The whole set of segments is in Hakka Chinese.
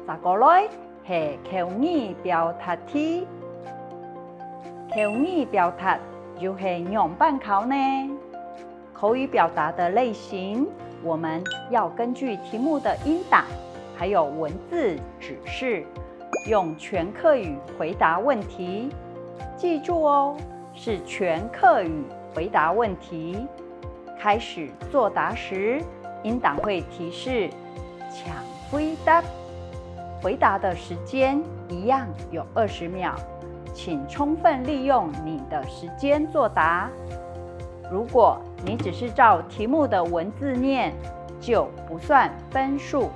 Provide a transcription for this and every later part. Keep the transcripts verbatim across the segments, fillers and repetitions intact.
續過來係口語表達題。口語表達又係仰般考呢？口語表達的類型，我們要根據題目的音檔，還有文字指示，用全客語回答問題。記住哦，是全客語回答問題。開始作答時，音檔會提示 請回答。回答的時間一樣有二十秒，請充分利用你的時間作答。如果你只是照題目的文字念，就不算分數。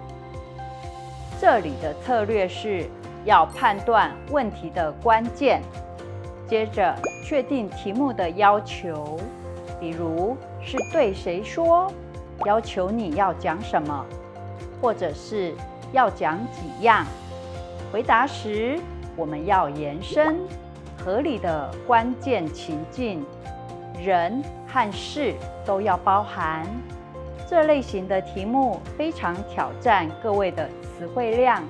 這裡的策略是要判斷問題的關鍵，接著確定題目的要求，比如是對誰說，要求你要講什麼，或者是要講幾樣。回答時，我們要延伸，合理的關鍵情境，人和事都要包含。這類型的題目非常挑戰各位的詞彙量，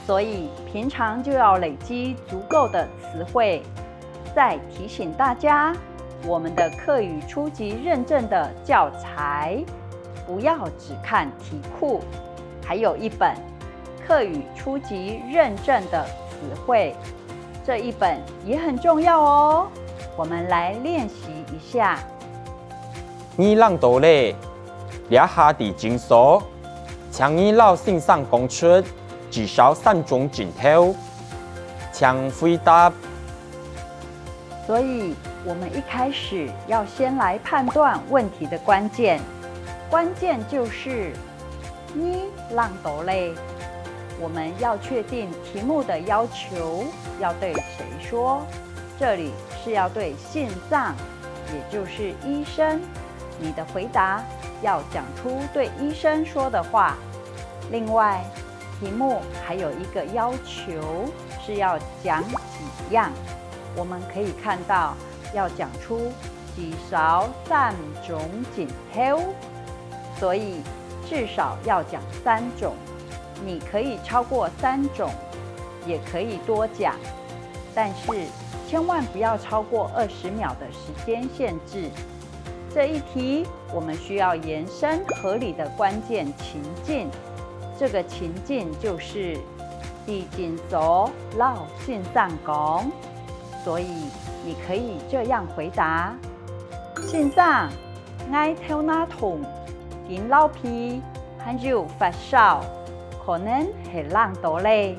所以平常就要累積足夠的詞彙。再提醒大家，我們的客語初級認證的教材，不要只看題庫，還有一本客語初級認證的詞彙，這一本也很重要哦。我們來練習一下。你領到了，這下在診所，請你摎先生講出至少三種症頭。請回答。所以，我們一開始要先來判斷問題的關鍵，關鍵就是 你領到了。我們要確定題目的要求要對誰說，這裡是要對先生，也就是醫生。你的回答要講出對醫生說的話。另外，題目還有一個要求是要講幾樣，我們可以看到要講出至少三種症頭，所以至少要講三種。你可以超過三種，也可以多講，但是千萬不要超過二十秒的時間限制。這一題，我們需要延伸合理的關鍵情境，這個情境就是在診所摎先生講，所以你可以這樣回答：先生，𠊎頭那痛，緊流鼻，還有發燒，可能係冷著了。